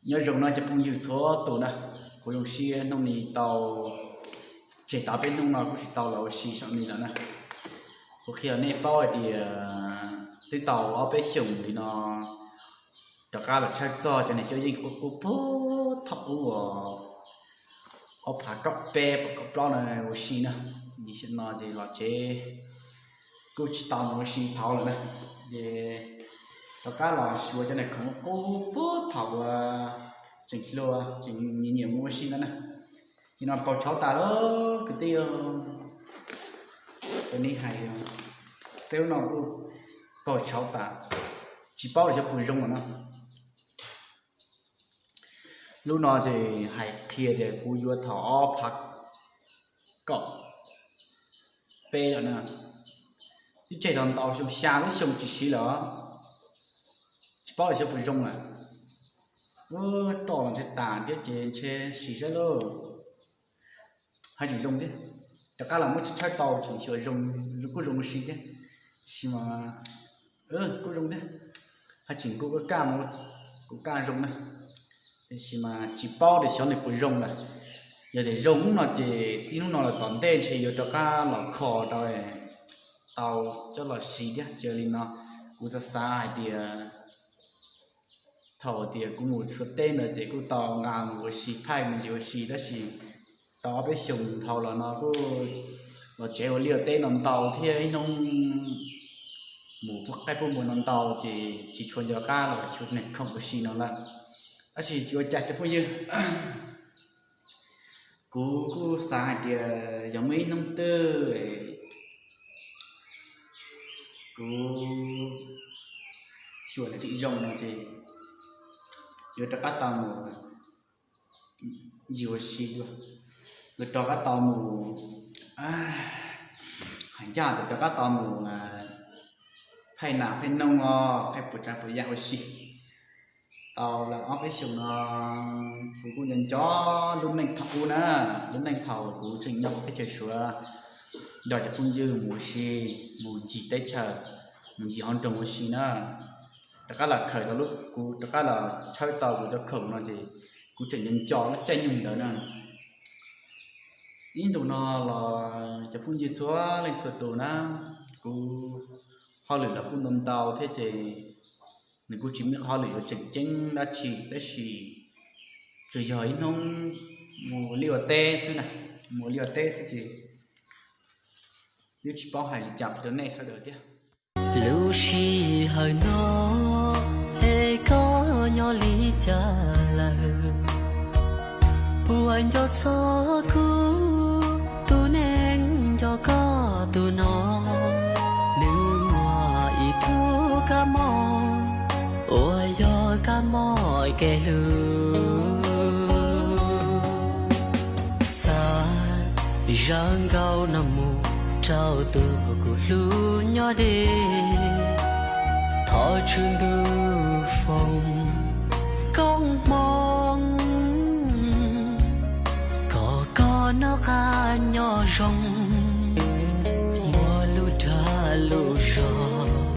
Nyob zoo no cov phooj ywg txhua tus na, kuv zoo siab hnub no tau tseg tau peb hnub no kuj tsis tau los ua si saum no lawm na. Kuv qhia nej paub hais tias twb tau ob peb xyoos li no rov qab los tshawb txog cov niag cuab yeej qub qub puag thaum ub uas ob phav kaum peb kaum plaub no ua si na. Nim no ces los tsev kuj tsis tau mus ua si thaud lawm na, ces rov qab los xyuas cov niag khoom qub puag thaum uas tseem hluas tseem nyiam nyiam mus ua si no na. Nim no paug tshauv tas lawm kwv tij, cov nej hais, tej lub no kuj paug tshauv tas, tsis paub los xyov puas zoo lawm no. Lub no ces hais qhia tias kuv yuav thaum ob phav kaum peb lawm na, twb tseg tau ntau xyoo, xya lub xyoo tsis siv lawm, tsis paub los xyov puas zoo lawm. Roj los ntshe tas thiab ces ntshe sim saib lauj. Haj tseem zoo thiab, rov qab los muab tshawb tau tseem xyuas zoo, kuj zoo ua si thiab, tab sis mas kuj zoo thiab. Haj tseem kuj kaj, kuj kaj zoo na, tab sis mas tsis paub tias xyov nws puas zoo lawm. Yog tias zoo hnub no ces txij hnub no lawm tom ntej ntshe yuav rov qab los kho rau tau coj los siv thiab. Ces li no kuv xav xav hais tias thaum tias kuv mus Suav teb ntawd ces kuj tau nqa mus ua si, thaij mus ntsis ua si, tab sis tau ob peb xyoos dhau los no kuj los tsev ua liaj ua teb ntau ntau thiab ib hnub mus pub qaib pub npua ntau ntau ces tsis tshua nco qab los xyuas neeg khoom ua si no lawm. Tab sis tsis ua cas cov phooj ywg, kuv kuj xav hais tias yog muaj ib hnub twg kuv xyuas nws tseem zoo no ces yuav rov qab tau mus ncig ua si dua, yuav rov qab tau mus, hais ncaj tias rov qab tau mus thaij nas thaij noog os, thaij puas tsav puas yam ua si. Tau lawm ob peb xyoos no kuv kuj nco nco lub neej thaum ub na, lub neej thaum kuv tseem nyob teb chaws Suav nrog cov phooj ywg mus ua si, mus ncig teb chaws, mus ncig hauv nroog ua si na. Rov qab los khaws tau lub, kuv rov qab los tshawb tau kuv cov khoom no ces kuv tseem nco nco lub caij nyoog ntawd na. Ib ntus no los cov phooj ywg txhua leej txhua tus na, kuv hauj lwm los kuj ntau ntau thiab ces nws kuj tsis muaj qhov hauj lwm yuav tseem ceeb dab tsi, tab sis tsuas yog ib hnub mus ua liaj ua teb xwb na, mus ua liaj ua teb xwb ces twb tsis paub hais li cas rau nej sawv daws thiab. Lub sij hawm no es koj nyob li cas lawm? Puas nco txog kuv tus neeg nco koj tus no? Nws muaj ib tug kab mob uas yog kab mob kev hlub. Xa zaj nkauj no mus rau tus kuv hlub nyob deb, thov tswj ntuj foom koob hmoov kom koj noj qab nyob zoo.